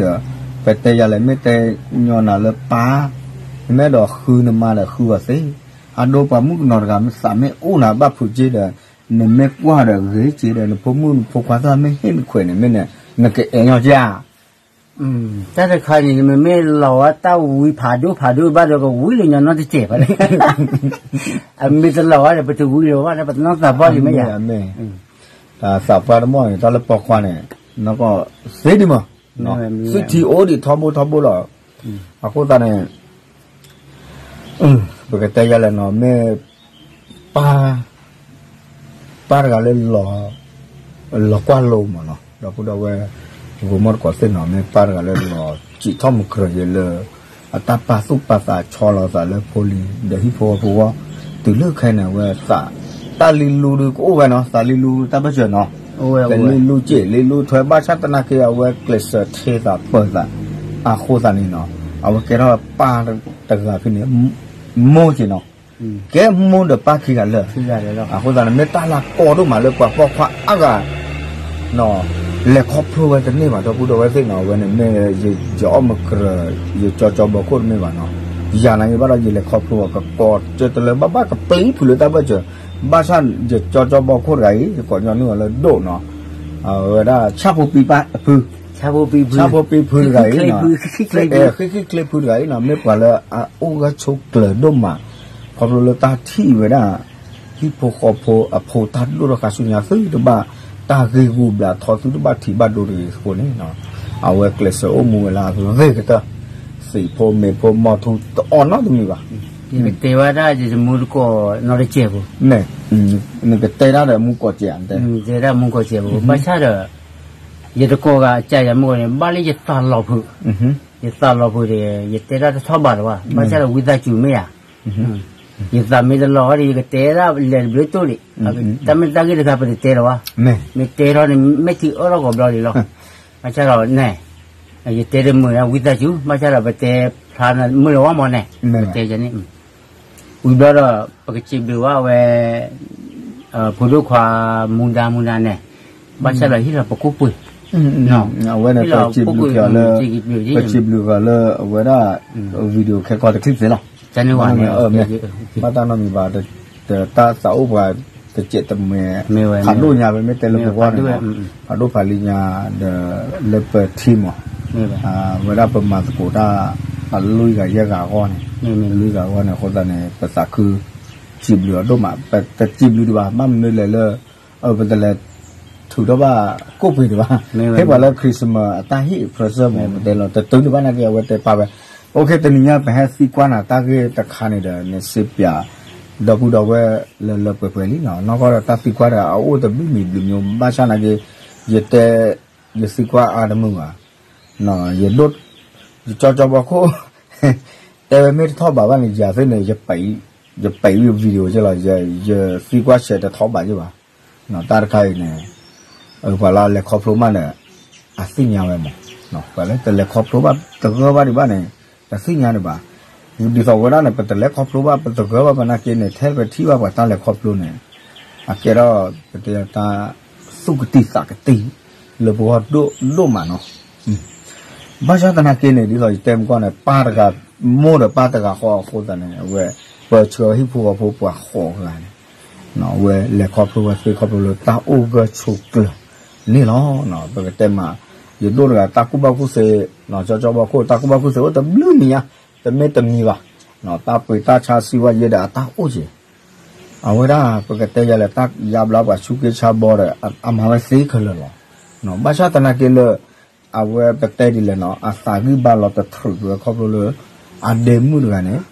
ပတဲယၤလဲၣ်မ့ၢ်တဲညီနၤလၢပၢ်, နမ့ၢ်အဲၣ်ဒိးဃုနမါဒီးဃုအီၤသ့, အဒိပှၤမုၣ်ကနီၤတဂၤမ့ၢ်သးမ့ၢ်အိၣ်နၤဘၣ်ဖုးက့ဒီး နမ့ၢ်ကွၢ်ဒီးဂ့ၤက့ဒီး နဖိမုၣ်နဖိခွါသ့ၣ်မ့ၢ်ဟ့ၣ်နခွဲးန့ၣ်မ့ၢ်န့ၣ် နကအဲၣ်ညီက့ဧါ. တၢ်တခါန့ၣ် နမ့မ့ၢ်လီၤဝဲတၢ်ဝံဖးဒိၣ်ဖးဒိၣ်ဘၣ်ဒီး ကဝံလၢညီနီတစဲးဘၣ်လဲၣ်, အမ့ၢ်တလီၤဝဲဒီး ပတဝံလၢၤဘၣ်ဒီး ပတနီၢ်သးဘီၣ်လံမ့ၢ်ဧါ, သးပှၢ်တမီၢ်န့ၣ် တၢ်လၢပိာ်ခွါန့ၣ် နီၢ်ကီၢ်သ့ဒံးမး, သုထံၣ်အိၣ်ဒံးထီဘိထီဘိလီၤ. အဃိသတးန့ၣ် ပကတဲယၤလဲၣ်နီၤ မ့ၢ်ပၢ် ပၢ်တဂၤလၢ လီၤကွၢ်လိမးနီၤ ဒီပုၢ်ဒီဝဲၢ် ဂိၤမီၣ်တကိးသ့ၣ်နီၤ မ့ၢ်ပၢ်တဂၤလၢလီၤစံးထီၣ်မုၢ်ကြၢးယဲလၢ အတၢ်ပာ်သူၣ်ပာ်သးဆီလီၤသးလၢဖိလံၤ ဒီးဟံၣ်ဖိဃီဖိအဂီၢ် တုၤလၢခဲအံၤန့ၣ် အဝဲသး တၢ်လံလူဒုးကအိၣ်ဝဲနီၤ သးလံလူတၢ်ဘၢၣ်စၢၤနီၤ ကလံလူစ့ၢ်လံလူထွဲဘၣ်ဆၣ်သနာ်က့ အဝဲကျဲးစၢးထဲသးပၢၤသး အဃိသတးန့ၣ်နီၤ အဝဲကဲထီၣ်ပၢ်တဂၤဖဲန့ၣ် မိၢ်က့ၤနီၤ ကဲမိၢ်ဒီးပၢ်ခံဂၤလၢာ် အဃိသတးန့ၣ် မ့ၢ်တၢ်လၢကီဒိၣ်မးလၢပှၤပိာ်ခွါအါဂၤ လဲၤခီဖျိဝဲတန့ၢ်ဘၣ် ဒီပုၢ်ဒီဝဲၢ်သ့ၣ်နီၤ အဝဲန့ၣ်မ့ၢ်ယအီၣ်မုၢ်ကြၢး ယကၠီကၠီဘီခိၣ်တမ့ၢ်ဘၣ်နီၤ ယၤနာ်က့ဘၣ်ဒီး ယလဲၤခီဖျိအီၤ ကကိးကၢတလၢဘၣ်ဘၣ် ကပျံၤဖုးလၢတၢ်ဘၢၣ်စၢၤ ဘၣ်ဆၣ်ယကၠီကၠီဘီခိၣ်တဂၤအံၤ ယကိးညီနုၢ်အီၤလၢဒိၣ်နီၤ အဝဲဒၣ်ဆၣ်ဖိပံဖု ဆၣ်ဖိပံဖုတဂၤအံၤနီၤ ဃံၣ်ဃံၣ်ချ့ဖုတဂၤအံၤနီၤ မ့ၢ်ပှၤလၢအအိၣ်ဂၢၢ်ဆိးကျၢၤဒိၣ်မး ခီဖျိလၢတၢ်ထံၣ်ဝဲဒၣ် ဟံၣ်ဖိဃီဖိအဖိတၢ်ဒိၣ်ထီၣ်ခါဆူညါသုတဘၣ် တၢ်ဂ့ၢ်ဂူာ်ဘျးထီသုတဘၣ်ထံးဘၣ်ဒိတဂ့ၤအဃိန့ၣ် အဝဲကျဲးစၢးအိၣ်မူဝဲလၢအဂ့ၤကတၢၢ် သံးဖိမ့ၤဖိမီၤထူတအီၣ်နီတမံၤဘၣ် ယကတဲဝဲဒၣ်ယတမူတကိးနီတစဲးဖိ နကတဲဒၣ်ဒီးမူကိးစဲး တဲဒၣ်မူကိးစဲးဖိ ဘၣ်ဆၣ်ဒီး ယတကိးဂၤအစၢ်ယၤမူကိးန့ၣ် ဘၣ်လၢယသးလီၤဖုး ယသးလီၤပူၤဒီး ယတဲတၢ်တထီၣ်ဘးလၢၤဘၣ်, ဘၣ်ဆၣ်ဒီးဝံသးစူၤမ့ၢ်ဧါ, ယသးမ့ၢ်တလီၤဒီး ယကတဲဒၣ်လဲၤတဘျုးတိၢ်ဒံး, တၢ်မ့ၢ်တၢ်ဂ့ၢ်တခါပတတဲလၢၤဘၣ်, မ့ၢ်တဲထီၣ်န့ၣ် မ့ၢ်ထံအၢၣ်ထီၣ်ကိးဘျီဒံးလီၤ, ဘၣ်ဆၣ်ဒီးန့ၣ် ယတဲတမုာ်ဝံသးစူၤ, ဘၣ်ဆၣ်ဒီးပတဲဖျါမုာ်လၢၤဘၣ်မၢ်န့ၣ်, ပတဲန့ၣ် ဝံၤဘျီဒီး ပကစံးဘျုးဘၣ်ဝဲ ဖိဒိၣ်ခွါမူဒါမူဒါန့ၣ်, ဘၣ်ဆၣ်ဒီးဟ့ၣ်လီၤပကိၣ်ပှ့ၤ, အဝဲန့ၣ်ပစံးဘျုးက့ၤလၢ ပစံးဘျုးက့ၤလၢအဝဲဒၣ် video ခဲကီတချံၣ်သ့လီၤ, ဘၣ်တၢ်နီတမံၤဘၣ်, တၢ်သးအိၣ်ပှၤ တစဲးတမဲာ် ဖးဒိၣ်ညါ ပမ့ၢ်တဲလၢပဂီၢ်န့ၣ်မး, ဖးဒိၣ်ဖးလံညါဒီး လၢပထံမး ဝဲဒၣ်ပမၤသကိးတၢ် အလွံၢ်ဂၤယဲၢ်ဂၤအဂီၢ်န့ၣ်, လွံၢ်ဂၤအဂီၢ်န့ၣ် အဃိသတးန့ၣ် ပသးခု စံးဘျုးအီၤဒိၣ်မး, ပတစံးဘျုးဒံးဘၣ်, ဘၣ်မနုၤလဲၣ်လၢ ပတလဲၤထုးထီၣ်ဘၣ်ကိၣ်ပှ့ၤဒံးဘၣ်, ဟ့ၣ်ပှၤလၢ Christmas အတၢ်ဟ့ၣ် present မး ပတဲလီၤ တတုၤဒံးဘၣ်နာ်က့ အဝဲတဲပာ်ဝဲ, အိၣ်ခ့ တနံၤညါ ပဟဲသံကွၢ်နၤတၢ်ဂ့ၢ်တခါန့ၣ်ဒီး နစံးပၠး ဒီပုၢ်ဒီဝဲၢ်လၢလၢပှဲၤပှဲၤလံနီၤ, နီၢ်ကီၢ်ဒီးတၢ်သံကွၢ်ဒီး အအိၣ်တဘျုးမံၤဘျုးမံၤ ဘၣ်ဆၣ်နာ်က့ ယတဲ ယသံကွၢ်အါတမုာ်ဘၣ်, ယဒိၣ် ယကၠီကၠီဘီခိၣ် တဲဝဲမ့ၢ်တထီၣ်ဘးဘၣ်န့ၣ် ယၤသ့ၣ်န့ၣ် ယပဲာ် video က့လီၤ, ယသံကွၢ်ဆဲးတထီၣ်ဘးယ့ၢ်ဘၣ်, တၢ်တခါအံၤန့ၣ် ပှၤလၢအလဲၤခီဖျိမးဒီး အသ့ၣ်ညါဝဲမး, ပှၤလၢတလဲၤခီဖျိဘၣ်တဂၢၢ်ဘၣ်ဒံးဘၣ်န့ၣ် တသ့ၣ်ညါဒံးဘၣ်, ဒ်သိးဝဲဒၣ်န့ၣ် ပတလဲၤခီဖျိဘၣ် ပတဂၢၢ်ဘၣ်ပနာ်က့န့ၣ် ထဲပထံၣ်ဘၣ်ပှၤတၢ်လဲၤခီဖျိန့ၣ် အကဲထီၣ် ပတဲတၢ်သူၣ်ကတံာ်သးကတံာ် လၢပဂီၢ်ဒိၣ်ဒိၣ်မးနီၤ ဘၣ်ဆၣ်သနာ်က့န့ၣ် ဒ်သိးယတဲမုၢ်ကီၢ်န့ၣ် ပၢ်တဂၤ မိၢ်ဒီးပၢ်တဂၤဃီအဃိသတးန့ၣ် အဝဲ ပၢဆှၢဟံၣ်ဖိဃီဖိပှၤဃိးဂၤန့ၣ် အဝဲလဲၤခီဖျိဝဲသ့ခီဖျိလၢတၢ်အိၣ်ဂၢၢ်ဆိးကျၢၤန့ၣ်လီၤ. ပကတဲမး ယဒိၣ်တဂၤတၢ်ကူၣ်ဘၣ်ကူၣ်သ့ ကၠီကၠီဘီခိၣ် တၢ်ကူၣ်ဘၣ်ကူၣ်သ့အိၣ်တဘျုးမံၤညါ တမ့ၢ်တမံၤဘၣ် တၢ်ပှ့ၤတၢ်ဆါစံးဝဲယဲဒီးအတၢ်အိၣ်က့ၤ အဝဲဒၣ်ပကတဲယၤလဲၣ် တၢ်ယါဘျါပှၤဆူးက့ဆါဘီဒီး အမၤဝဲသ့ခဲလၢာ်လီၤ. ဘၣ်ဆၣ်သနာ်က့လၢ အဝဲပတဲဒ်လဲၣ်နီၤ အသးဂံၢ်ဘါလီၤတထြူးက့ၤဝဲခီဖျိလၢ အဒဲမုၣ်တဂၤန့ၣ်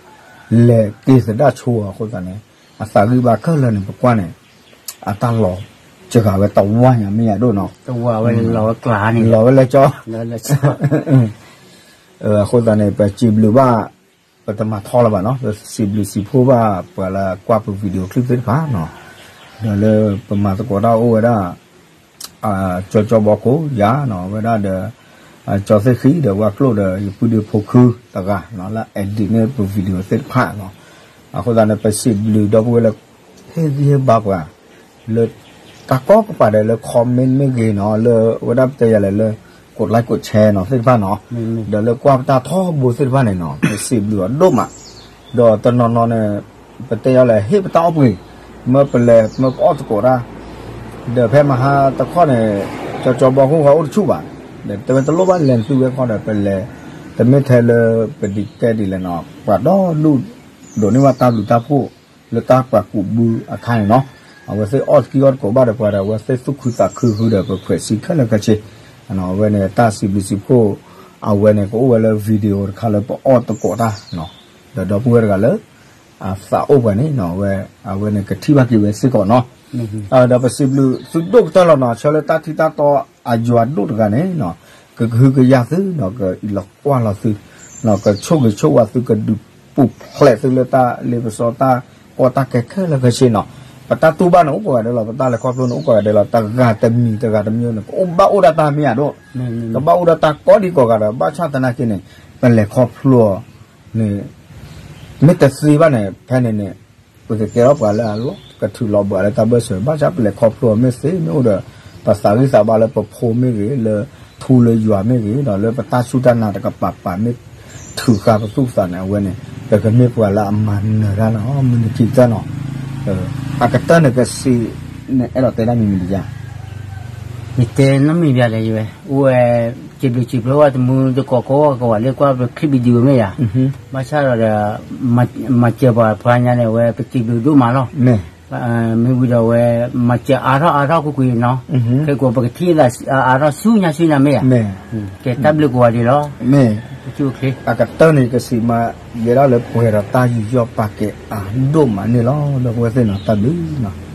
လဲၤက့ၤသဒၣ်ဆိအီၤအဃိသတးန့ၣ် အသးဂံၢ်ဘါခဲလၢာ်န့ၣ် ပကွၢ်န့ၣ် အတၢ်လီၤစှၤဝဲတဝါညါမ့ၢ်ယၤဒိၣ်နီၤ လီၤဝဲလၢကၠီ အဃိသတးန့ၣ် ပစံးဘျုးဘၣ် ပတမၤထီလၢၤဘၣ်နီၤ ပစံးဘျုးစံးဖှိၣ်ဘၣ်ပှၤလၢကွၢ်ပ video clip သ့ၣ်တဖၣ်နီၤ ဒီးလၢပမၤသကိးတၢ်အိၣ်ဝဲဒၣ် ကၠီကၠီဘီခိၣ်ယၤနီၤ ဝဲဒၣ်ဒီး ကၠီသ့ၣ်ဃံဒီးဝဲကျိၣ်ဒီး ယပုၢ်ဒ့ဖိခုတဂၤနီၤ လၢ edit န့ၢ်ပ video သ့ၣ်တဖၣ်နီၤ အဃိသတးန့ၣ် ပစံးဘျုးဒီပုၢ်ဝဲၢ်လၢ ဟ့ၣ်ဂံၢ်ဟ့ၣ်ဘါပှၤ လၢတၢ်ကီကပၤဒီးလၢ comment မ့ၢ်ဂ့ၤနီၤ လၢဝဲဒၣ်ပတဲယၤလဲၣ်လၢ ကိး like ကိး share နီၤသ့ၣ်တဖၣ်နီၤ ဒီးလၢကွၢ်ပတၢ်ထီဘိသ့ၣ်တဖၣ်န့ၣ်နီၤ ပစံးဘျုးအီၤဒိၣ်မး ဒီးတနီၤနီၤန့ၣ် ပတဲယၤလဲၣ် ဟ့ၣ်ပတၢ်အီၣ်ပှ့ၤ မၢပလဲၤမၢပအီၣ်သကိးတၢ် ဒီးဖဲမဟါတခီန့ၣ် ကၠီကၠီဘီခိၣ်ဃီအိၣ်တဆူၣ်ဘၣ် ဒီးတဲဝဲတလိၣ်ဘၣ်လဲၤသုဝဲခီဒီးပလဲၤ တမ့ၢ်ထဲလၢပဒံးကဲဒ်လဲၣ်နီၤ ပှၤဒီဒူၣ်ဒိးန့ၢ်ဘၣ်တၢ်ဘျုးတၢ်ဖှိၣ် လၢတၢ်ပှၤကူးဘုအခါန့ၣ်နီၤ အဝဲသ့ၣ်အီၣ်သကံအီၣ်သကိးဘၣ်ဒီးပှၤဒီး အဝဲသ့ၣ်သူၣ်ခုသးခုဃုာ်ဒီးပခွဲးစံခဲလၢာ်ခဲဆ့ အဝဲန့ၣ်တၢ်စံးဘျုးစံးဖှိၣ် အဝဲန့ၣ်ကအိၣ်ဝဲလၢ video တခါလၢပအီၣ်သကိးတၢ် ဒီးဒီပုၢ်ဝဲၢ်တဂၤလၢ အသးအိၣ်ပှၤန့ၣ် အဝဲန့ၣ်ကထံၣ်ဘၣ်က့ၤဝဲစ့ၢ်ကီးနီၤ ဒီးပစံးဘျုးသုဒိၣ်ကတၢၢ်လီၤနီၤ ဆၢလၢတၢ်ထံတၢ်တီအယွၤဒိၣ်တဂၤန့ၣ် ကကဟုကယာ်သုနီၤ ကအံးလီၤကွၢ်လီၤသု ကဆိၣ်ဂ့ၤဆိၣ်ဝါသု ကဒုးပူၤဖျဲးသုလၢတၢ်လ့ပစီတၢ်ကီတၢ်ခဲခဲလၢာ်ခဲဆ့နီၤ ပတၢ်တူၢ်ဘၣ်န့ၣ်အိၣ်ကိးဂၤဒဲးလီၤ ပတၢ်လဲၤခီဖျိန့ၣ်အိၣ်ကိးဂၤဒဲးလီၤ တဂၤတမံၤတဂၤတမံၤန့ၣ် ကအိၣ်ဘၣ်အိၣ်ဒၣ်တၢ်မ့ၢ်ယၤဒိၣ် ကဘၣ်အိၣ်ဒၣ်တၢ်ကိးဒံကိးဂၤဒီး ဘၣ်ဆၣ်သနာ်က့န့ၣ် ပလဲၤခီဖျိအီၤန့ၣ် မ့ၢ်တသ့ဘၣ်န့ၣ် ဖဲန့ၣ်န့ၣ် ပကကဲထီၣ်ပှၤလၢအလီၤကထုးလီၤဘှးလၢတၢ်ဘၢၣ်စၢၤ ဘၣ်ဆၣ်ပလဲၤခီဖျိအီၤမ့ၢ်သ့မ့ၢ်အိၣ်ဒီး ပသးဂံၢ်သးဘါလၢပဖိမ့ၢ်ဂ့ၤ လၢထူလၢယွၤမ့ၢ်ဂ့ၤ ဒီးလၢပတၢ်စူၢ်တၢ်နာ်တကပၤပၤမ့ၢ်ထုးဃာ်ပသူၣ်ပသးန့ၣ် အဝဲန့ၣ် ပကမ့ၢ်ပှၤလၢအမၤနၢၤတၢ်လီၤ မုၢ်နံၤခံကတၢၢ်နီၤ အကတၢၢ်န့ၣ်ကစံး နအဲၣ်ဒိးတဲဒၣ်မံၤမံၤဒံးဧါ ယတဲနီတမံၤဘၣ်ဒီးယဝဲ အိၣ်ဝဲ စံးဘျုးစံးဖှိၣ်ဝဲတမူတကိးကိးဂၤကိးဂၤလၢကွၢ်ပ clip video မ့ၢ်ယၤ ဘၣ်ဆၣ်ဒီး မၤစၢၤပှၤဖျါညါန့ၣ် အဝဲပစံးဘျုးဒိၣ်မးလီၤ. မ့ၢ်ဝံၤဒီးအဝဲ မၤစၢၤအါထီၣ်အါထီၣ်ကွ့ၢ်ကွ့ၢ်နီၤ ခဲကိးပကထံၣ်သးအါထီၣ်ဆူညါဆူညါမ့ၢ်ဧါ. ကဲတၢ်ဘျုးကိးဂၤဒဲးလီၤ. မ့ၢ် အကတၢၢ်န့ၣ်ကစံးမး ယဲဒၣ်လၢပှဲၤဒီးတၢ်ယူးယီၣ်ပာ်ကဲအါဒိၣ်မးန့ၣ်လီၤ ဒီပုၢ်ဝဲၢ်သ့ၣ်နီၤ တၢ်ဘျုးနီၤ.